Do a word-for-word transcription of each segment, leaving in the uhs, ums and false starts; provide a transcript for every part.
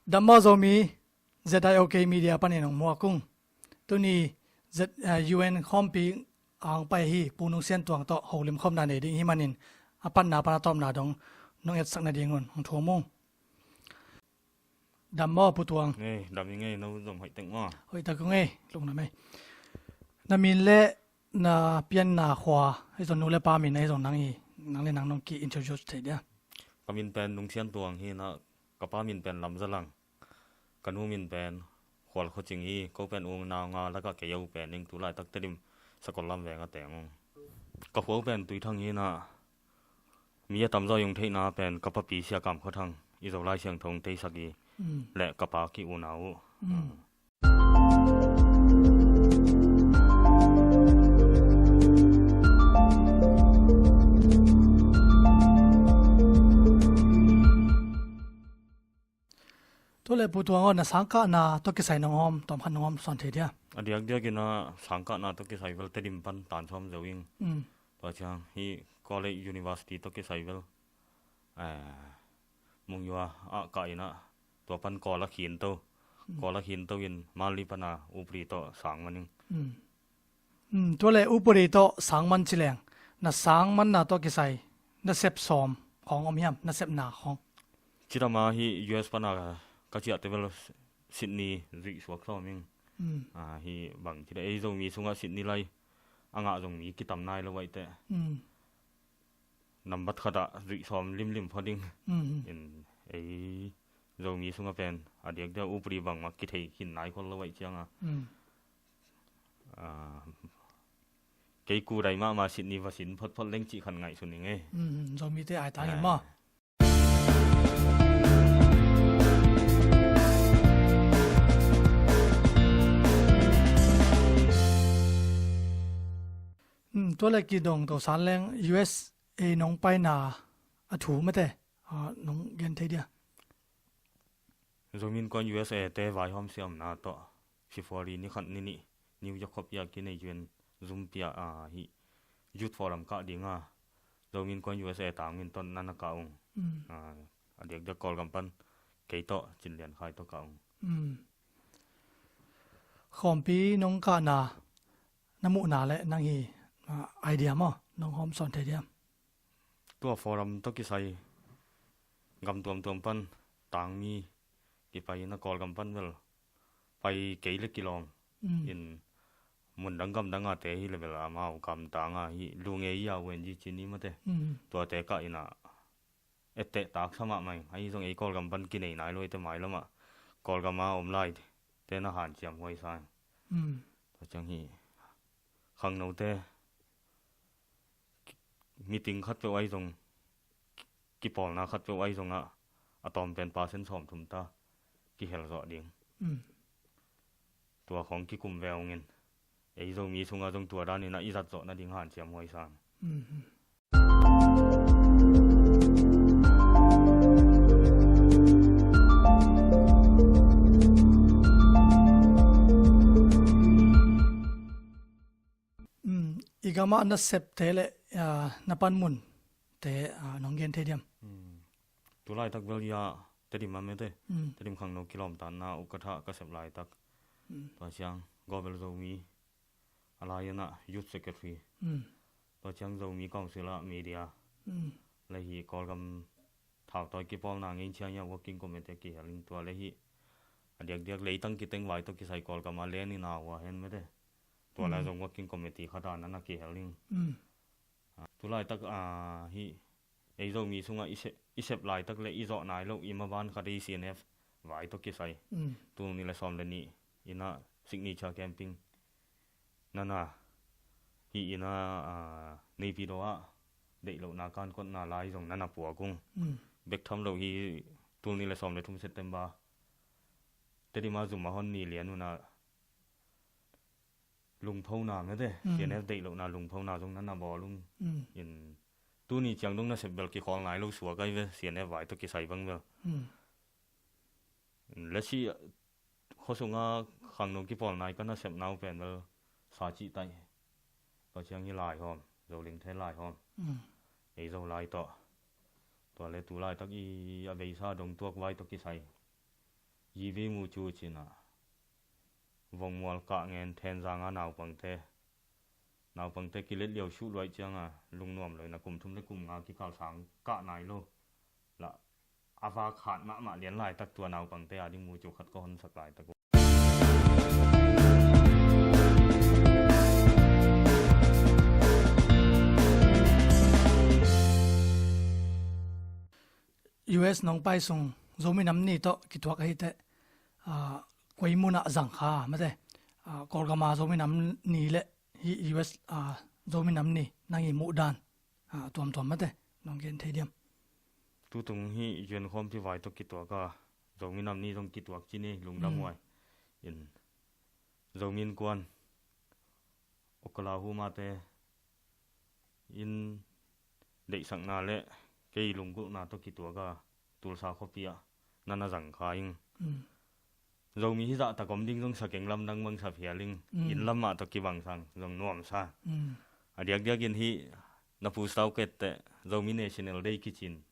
Dam maw Zomi, Z I O K Media panin hong muak ung. Tuni Z, eh, U N khawmpi a hong pai hi, Pu Nung Sian Tuang tawh holim khawmna nei ding hi manin a panna pan a tawpna dong nong etsak nadingun hong thum ung. Dam maw Pu Tuang? Ngei, dam i ngei, no zong hoih tek maw? Hoih tak ung ei, lungdam ei. Na min le na pianna khua, hei zong nu le pa min, hei zong nang hi, nang le nang nong ki introduce thei dia. Ka min pen Nung Sian Tuang hi na, ka pa min pen Lam Za Lang. Ka nu min pen Khual Khua Cing hi, ko pen U Nau Nga lakah kei a u pen ing, tu laitak Tedim Sakol lam veng a teng ung. Ka khua pen Tuithang hi na, mi a tamzaw i hong theihna pen ka papi Sia Kam Khua Thang, i Zolai Siangtho hong teisak hi, mm, le ka pa ki unau uh. Mm. Tua le Pu Tuang aw, na sangkahna tawh kisai nong hawm, tawmkhat nong hawm sawn thei dia? A diakdiak in a sangkahna tawh kisai vel Tedim pan tan sawm zo ing. Mm. Tua ciang hih college, university tawh kisai vel, eh, Mung Yua ah kah in a, tua pan Kawl a khin to. Mm. Kawl a khin to in Manli pan a upadi tawh sang man ing. Mm. Mm, tua le upadi tawh sang man ci leng, na sang manna tawh kisai na sep sawm khawng om hiam, na sepna khawng? Cidam a hih U S pan a ka ciahte vel Sydney zuih suak sawm ing. Mm. Ah, hih bang ci leh ei Zomi sungah Sydney lai a ngah zong mi kitam nai lo vaihte. Mm. Nambat khat ah zuih sawm limlim phot ing. Mm. In ei Zomi sungah pen a diakdiak upadi bangmah kithei khin nai khol lo vaih ciang a. Mm. Ah, kei kudai mahmah Sydney va sin photphot leng cih khan ngaihsun ing ei. Mm, Zomite ai tang in maw? Mm, tua le kidong to san leng U S A nong paina a thu mate, ah, nong gen thei dia? Zomi Innkuan U S A te vaihawm siamna tawh February ni khat ni nih New York khuapi ah kinei U N Zoom pi ah, ah, hih Youth Forum kah ding a, Zomi Innkuan U S A tangmin tawh na na kah ung. Mm. Ah, a diakdiak Kawlgam pan kei tawh Cin Lian Khai tawh kah ung. Mm. Khawmpi nong kahna na muhna le nang hi, ah, idea maw, nong hawm sawn thei diam? Tua forum tawh kisai gam tuamtuam pan tangmi kipai in a Kawlgam pan vel pai kei le kilawm. Mm. In mundang gamdang a te hi le vel amau gamdang a hi lu ngei a U N G ci ni mate. Mm. Tuate kah in a etteh taksa mahmah ing. Ahi zong ei Kawlgam pan kinei nai lo eite mailam ah Kawlgam a om lai te na hanciam huai sa ing. Mm. Tua ciang hi khangnote meeting khat peuh ahi zong, kipawlna khat peuh ahi zong ah a tawm pen percent sawmthum ta kihel zawh ding. Mm. Tua khawng kikum ve ung in ei Zomi sungah zong tua dan in a i zat zawh nading hanciam huai sa ing. Mm. Mm, i gamah na septe le, ah, na panmunte, ah, nong gen thei diam? Mm. Tu laitak vel ia Tedim a mete. Mm. Tedim khangno kilawmtanna ukatha ka sep laitak. Mm. Tua ciang Global Zomi a lai in a Youth Secretary. Mm. Tua ciang Zomi Council ah media. Mm. Le hi Kawlgam thautawi kipawlna ngei ciang ia working committee a kihel ing tua le hi. A diakdiak leitang kiteng vai tawh kisai Kawlgam a len in a hua hen mete. Tua lai zong working committee khat a na na kihel ing. Mm. Ah, tu laitak, ah, hi ei Zomi sungah i sep, i sep laitak le i zawh nai lo i maban khat ei C N F vai tawh kisai. Mm. Tul nih le sawm le nih in a signature campaign na na hi in a, ah, Naypyidaw ah deih lohna kan kotna lai zong na na puak ung. Mm. Bek tham lo hi tul nih le sawm le thum September Tedim a zum a hon ni lian un a lungphona mete, mm, C N F deih lohna lungphona zong na na bawl ung. Mm. In tuni ciang dong na sep bel kikhawl nai lo suak ai ve, C N F vai tawh kisai bang bel. Mm. Lesi khuasunga khangno kipawl nai ka na sepna uh pen bel sa cih taih. Tua ciang hi laihawm, Zo Lingthe laihawm. Mm. Ei Zolai tawh. Tua le tu laitak i a beisa dong tuak vai tawh kisai. Yivi mu cu cinah vongmual kah ngen Thenzanga naupangte, naupangte kilet liau suh luaih cianga lungnuam loina kum thum le kum nga kikal sang kah nai lo. Lah a vak hat mahmah lian laitak tua naupangte a ding mu cu khat ka honsak laitak uh. U S nong pai sung Zomi Nam Ni tawh kituak ahi teh, ah, koi munah zang kha mate, ah, Kawlgama Zomi Nam Ni le hih U S, ah, Zomi Nam Ni nang i muh dan, ah, tuamtuam mate nong gen thei diam? Tutung hih U N khawmpi vai tawh kituak a Zomi Nam Ni zong kituak ci ni lungdam huai. In Zomi Innkuan Oklahoma te in deihsakna le kei lunggulhna tawh kituak a Tulsa khuapi ah na na zang kha ing. Zomi hizah tak om ding zong sa keng, lamdang bang sa phial ing. Inn lam mah tawh kibang sang zong nuam sa. A diakdiak in hih na pu Stau Ket teh Zomi National Day kicin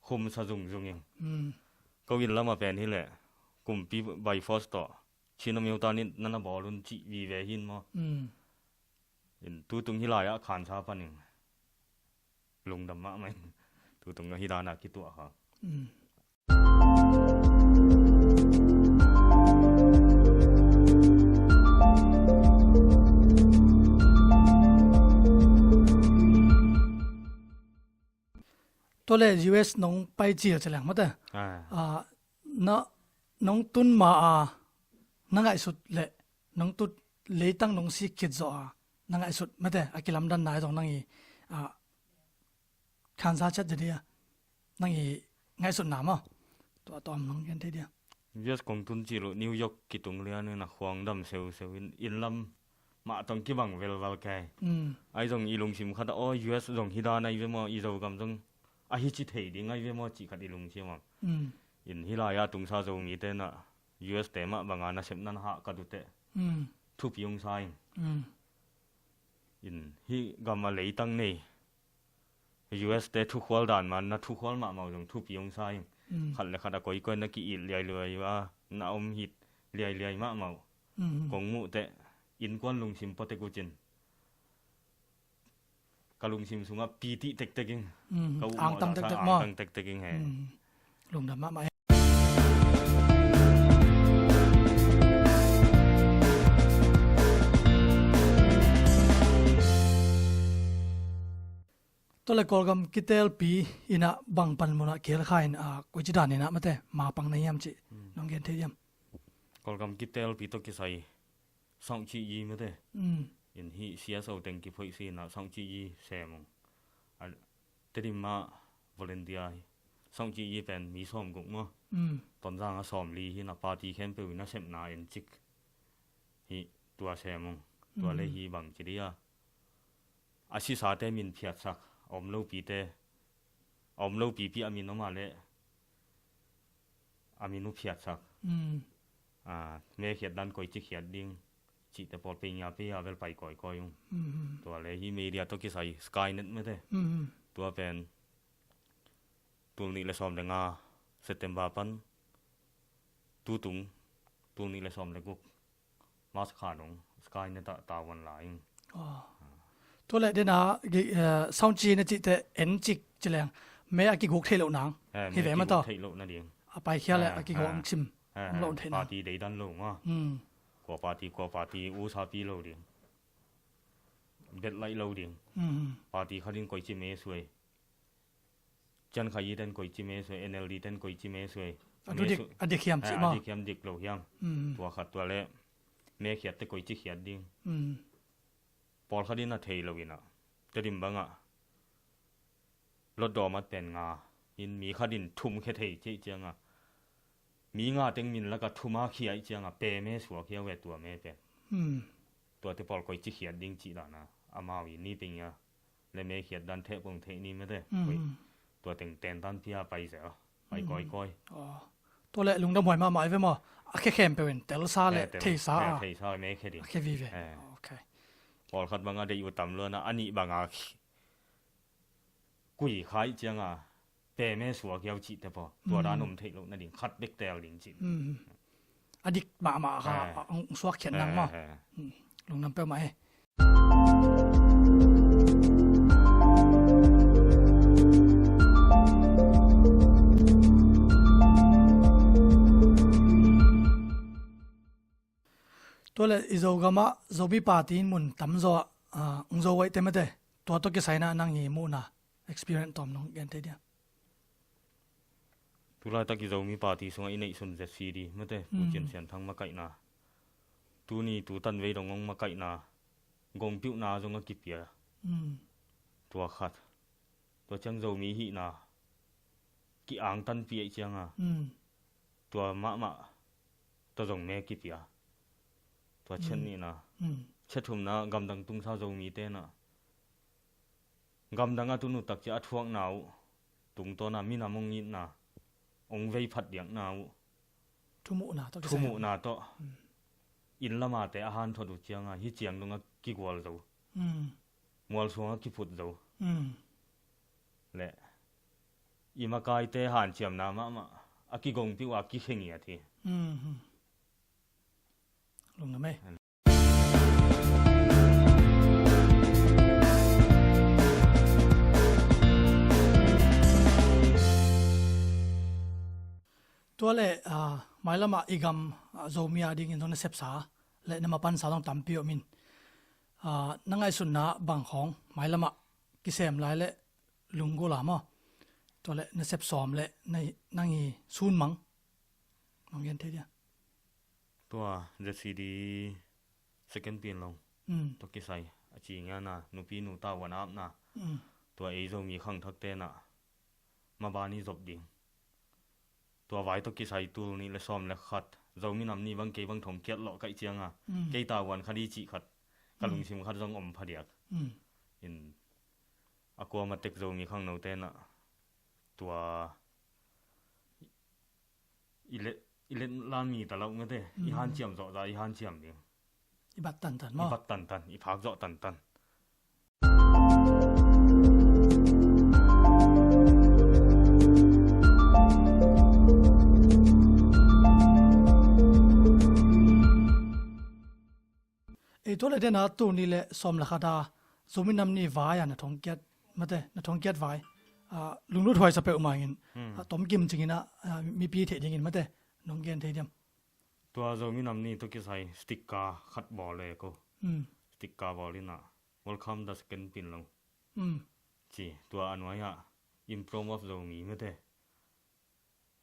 khum sa zungzung ing. Ko inn lam a pen hileh kumpi by force tawh Chin Amyotha Ni na na bawl un cih vive hin maw? In tutung hih lai-ah khansa panin lungdam mahmah in tutung hih danah kituah kha. Tua le U S nong pai cil cileng mate. Ah, na nong tun ma a na ngaihsut le nong tut leitang nong sik khit zawh a na ngaihsut mate a kilamdanna zong nang i, ah, khansa ciat jadi a nang i ngaihsutna maw? Tua tawm nong gen thei dia. U S kong tun cil uh New York kitung lian in a khuang dam seuseu in, inn lam mah tawh kibang velval kei. Ai zong i lungsim khat ah aw U S zong hih dan ai ve maw, i Zogam zong a hi ci thei ding ai ve maw cih khat i lungsim ah. In hih lai-ah tungsa Zomite na U S te mah banga nasepna na hah ka duteh thupi hong sa ing. In hih gam a leitang nei U S te thukhual dan man na thukhual mahmah uh zong thupi hong sa ing. Khat le khat a koikoi na ki-it liailiai uh a na om hit liailiai mahmah uh. Kong muh teh innkuan lungsim pua tek uh cin ka lungsim sungah piti tektek ing. Ka uh angtang tektek maw? Angtang tektek ing he. Lungdam mahmah e. Tua le Kawlgam kitelpi inah bang panmunah kihelkha in, ah, koici dan inah mate mapang na hiam cih nong gen thei diam? Kawlgam kitelpi tawh kisai Sangci Yi mate. In hih C S O teng kiphoih si inah Sangci Yi sem ung. A, Tedim mah volunteer hi. Sangci Yi pen mi sawm guk maw? Tonzang a sawm li hi na party khempeuh in a sepna en cik hi tua sem ung. Tua le hi bang ci dia. A sisate min phiatsak, a om lopite, a om lopipi a min om a leh a min uh phiatsak. A, me khiat dan koici khiat ding cihte pawl pei ngia pei a vel pai kawikawi ung. Tua le hi media tawh kisai Skynet mate. Tua pen tul nih le sawm le nga September pan tutung tul nih le sawm le guk March kha dong Skynet ah tavuan la ing. Tua le dena Sangci na cihte en cik cileng me a kiguk theih loh nang hi ve ma taw. Theih loh na ding. A paikhia le a kiguk ang cim. Party deidan lo ma. Kua party kua party usapi lo ding. Bet laih lo ding. Party khat in koici me suai. Cian Khai Yi ten koici me suai, N L D ten koici me suai. A dik hiam cih ma? A dik hiam dik lo hiam. Tua khat tua le me khiat te koici khiat ding. Pawlkhat in a thei lo inah Tedim bangah lotdawmat pen nga in mi khat in thum khia thei cih ciangah mi nga teng min laka thuma khiah ih ciangah pe me suak hiau ve tua me pen. Tuate pawl koici khiat ding cih dana amau i ni peng ia le me khiat dan theh pong theh ni mete. Tua teng ten dan pia pai zel pai kawikawi. Tua le lungdam huai mahmah i ve maw? A khe khempeuh in telsa le theisa a theisa me khe ding a khe vive. Pawlkhat banga deih uh tam luana a nih banga kui khai cianga peme suak hiau cihte paw tua dan om theih loh nading khat bek teel ding cih. A dik mahmah kha a hong suak khiat nang maw? Lungdam peuhmah hi. Tuale i Zogamah Zomi party in mun tamzaw ah, ah, ong zo aihte mate, tua tawh kisaina nang hi muhna experience tawm nong gen thei dia? Tulaitak i Zomi party sungah i neihsun Z C D mate, Pu Cin Sian Thang makaihna, tuni tu tanvei dong ong makaihna, gongpiuhna zong a kipia. Tua khat. Tua ciang Zomi hihna ki-angtanpih aih cianga tua mahmah tawh zong me kipia. Tua ciang nihna, ciang thumna gamdang tungsa Zomi tenah gamdang a tun uh takciang a thuakna uh tungtawna minam hong itna, hong vei phat diakna uh thumuhna tawh kisai thumuhna tawh inn lamate a hanthot uh cianga hih ciang dong a kigual zo, mualsuang a kiphut zo le i makaite hanciamna mahmah a kigongpiuh a kikhengiat hi. Lungdam ei. Tuale, ah, mailamah i gam, ah, Zomi a dingin zong na sepsa le na mapansa zong tampi om in, ah, na ngaihsutna bang khawng mailamah kisem lai le lunggulh a maw? Tuale na sepsawm le na, nang hi sunmang nong gen thei dia? Tua Z C D second pinlong tawh kisai a ci ngiana nupi nu tavuan apna, tua ei Zomi khangthak tenah maban i zop ding. Tua vai tawh kisai tul nih le sawm le khat Zomi Nam Ni bang kei bang thong kiat lawh kaih cianga kei tavuan khat i cih khat ka lungsim khat zong om phadiak. In a kuama tek Zomi khangno tenah tua i let, i let lami ta loh mate, i hanciam zawh za i hanciam ding. I bat tantan maw? I bat tantan, i phak zawh tantan. Ei, tuale dena tul nih le sawm le khat a Zomi Nam Ni vai a na thongkiat mate, na thongkiat vai, ah, lunglut huaisa peuhmah in, ah, tomkim cingin ah, ah, mipi theih dingin mate nong gen thei diam? Tua Zomi Nam Ni tawh kisai sticker khat bawl le ko. Sticker bawl inah Welcome the second pinlong ci, tua a nuai-ah Improv of Zomi mate,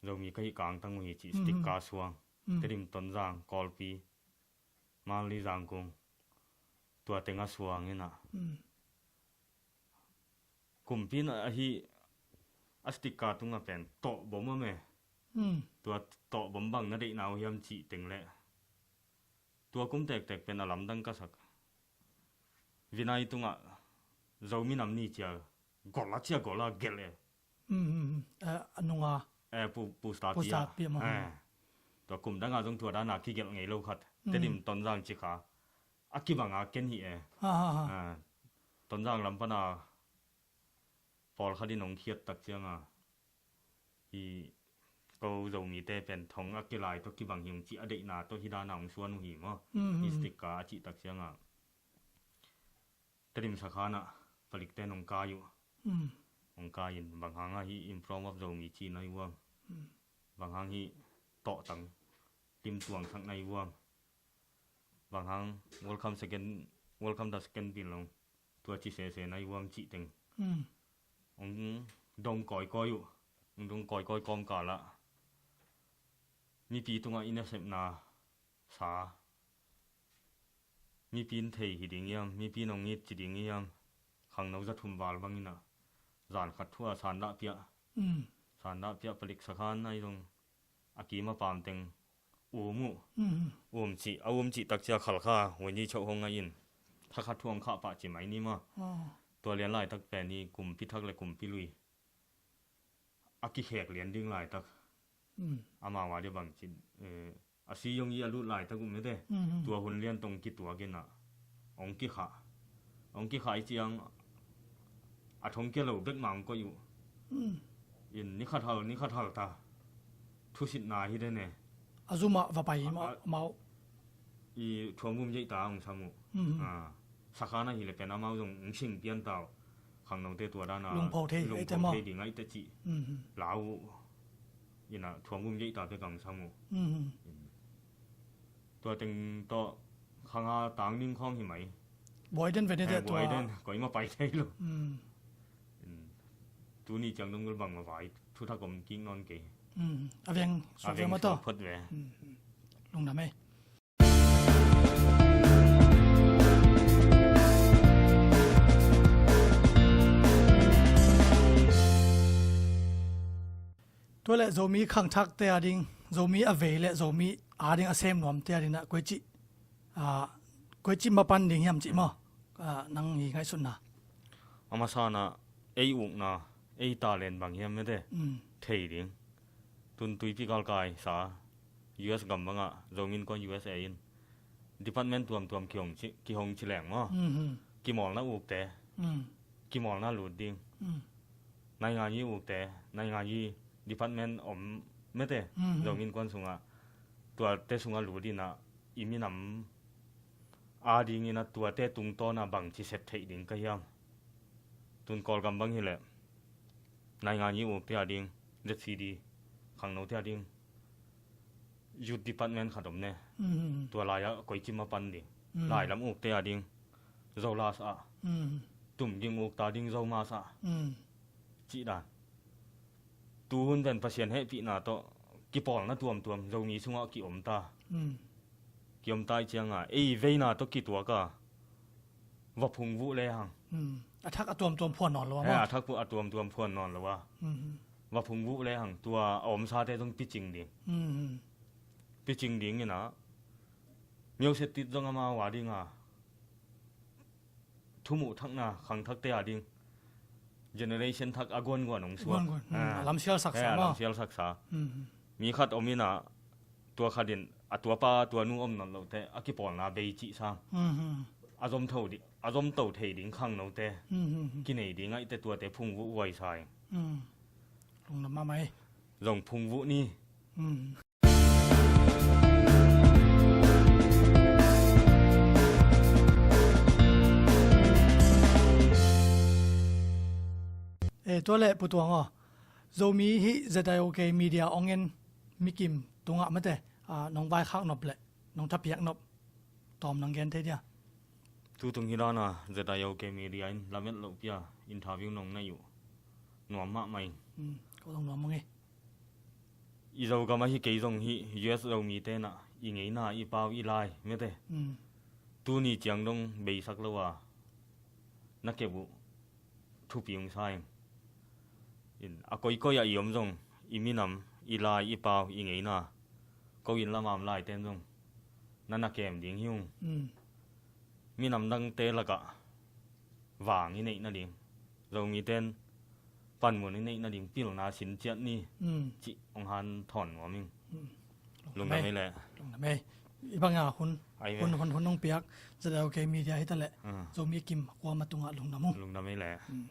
Zomi ka hih kangtang uh hi cih sticker suang. Tedim, Tonzang, Kawlpi, Manli, Zangkung, tua teng a suang inah kumpi in ahi a sticker tungah pen tawh bom a me. Tua tawh bom bang na deihna uh hiam cih teng le tua kum tektek pen a lamdang ka sak. Vinai tungah Zomi Nam Ni cia gol a cia gol a gelh e. A nunga pu, pu start pi a. Tua kum danga zong tua dana kigelh ngei lo khat. Tedim, Tonzang ci kha a kibanga ken hi e. Tonzang lam pana pawlkhat in hong khiat tak cianga hi ko Zomite pen thong a kilai tawh kibang hi ung cih a deihna tawh hi dana hong suan uh hi maw? Hi sticker a cih tak cianga Tedim sakhanah palikte nong kai uh. Nong kai in bang hanga hi Improv of Zomi ci nai uang, bang hang hi tawhtang limtuangsak nai uang, bang hang Welcome second, Welcome the second pinlong tua ci sese nai uang cih teng hong dong kawikawi uh. Hong dong kawikawi kawmkalah mipi tungah i nasepna sa, mipi in thei hi ding hiam, mipi in hong it ci ding hiam, khangno za thum val bangin ah zan khat thu a sandah piah, sandah piah palik sakhan ahi zong a kim a pam teng um uh. Um cih, a um cih takcia Khalkha Wenyi Choh hong a in thakhat thu hong khah pah ci mai ni maw. Tua lian laitak pen hi kumpi thak le kumpi lui a kikhek lian ding laitak. Amau a dia bangcin, eh, a si hong i a lut laitak uh mete. Tua hun lian tong kituak inah hong kikhah, hong kikhah i ciang a thong kia lo bek mah hong koih uh. In ni khat hal, ni khat hal ta. Thusitna hi den e. A zumah va pai hi mah, a, mah uh. I thuamvum yeih ta hong sam uh. Mhm. Ah, sakhan ahih leh pen amau zong hong sing pian ta uh. Khangnote tua dan a lungpho thei, lungpho thei ding ahih teh cih. Mhm. Lau uh. Ina thuamvum yeih ta bek hong sam uh. Mhm. In. Tua teng tawh khang a tang ding khawng hi mai. Buai den ve ni teh tua. Buai den, koi mah pai thei lo. Mm. Mm. Tuni ciang dong gul bang mah vai, thuthak om kik nawn kei. Mm. A veng suak ve mah tawh. Phot ve. Mm, mm. Lungdam ei. Tua leh Zomi khangthakte a ding, Zomi a vei leh Zomi a ding a sem nuamte a ding ah koici, ah, koici mapan ding hiam cih maw? Ah, nang i ngaihsutna. A masa in ah ei ukna, ei talent bang hiam mete? Mm. Thei ding. Tun tuipi galkai sa, U S gam bangah, Zomi Innkuan U S A in department tuamtuam kihong ci, kihong ci leng maw? Mhm. Kimawlna ukte. Mm. Kimawlna lut ding. Mm. Nainganyi ukte, nainganyi department om mete, mhm, Zomi Innkuan sungah, tuate sungah lut in ah, i minam a dingin ah tuate tungtawn ah bangci sep theih ding ka hiam? Tun Kawlgam bang hi leh, nainganyi ukte a ding, Z C D, khangnote a ding, youth department khat om ne. Mm. Tua lai-ah koici mapan ding. Mm. Lailam ukte a ding, Zolas ah. Mm. Tumging ukte a ding, Zomas ah. Mm. Cih dan. Tuhun pen Pasian hehpihna tawh kipawlna tuamtuam Zomi sungah kiom ta. Mm. Kiom ta i ciangah ei veina tawh kituak a va phungvuh lehang. Mm. A thak a tuamtuam phuan nawn lo a, eh, maw? A thak a tuamtuam phuan nawn lo a. Mhm. Va phungvuh lehang tua a omsate zong picing ding. Mhm. Picing dingin ah, mioset tit zong amau a ding a, thumuh thakna khangthakte a ding, generation thak a guanguan hong suak. Guanguan. Mm. Ah. A lamsial saksa, eh, a maw? Lamsial saksa. Mhm. Mi khat om in ah, tua khat in a tuapa tuanu om nawn lote a kipawlna bei cih sang. Mhm. A zom tho di, a zom to thei ding khangnote. Mhm. Kinei ding ahih teh tuate phungvuh huai sa ing. Mm. Lungdam mahmah ei. Zong phungvuh ni. Mm. Eh, tua leh Pu Tuang aw, Zomi hih Z I O K Media hong en mikim tungah mate, ah, nong vaikhak nop leh nong thapiak nop tawm nang gen thei dia? Tutung hih dan a Z I O K Media in lamet lohpi a interview nong neih uh nuam mahmah ing. Mm, ko zong nuam mah ing. I Zogam ahi kei zong hih U S Zomite in ah i ngeina, i pau, i lai mete. Mm. Tuni ciang dong beisak lo a na kep uh thupi hong sa ing. In, a koikoi ah i om zong, i minam, i lai, i pau, i ngeina, ko inn lam a om laite in zong na na kem ding hi ung. Mm. Minam dangte lakah vang i neih nading, Zomite in panmun i neih nading pilna sin ciat ni. Mm. Cih hong hanthawn nuam ing. Mm. Lungdam ei leh. Lungdam ei. I bang a hun, ai ve, hun, hun, hun hong piak Z I O K Media hi ta leh. Ah. Zomi kim kuamah tungah lungdam ung. Lungdam ei leh. Mm.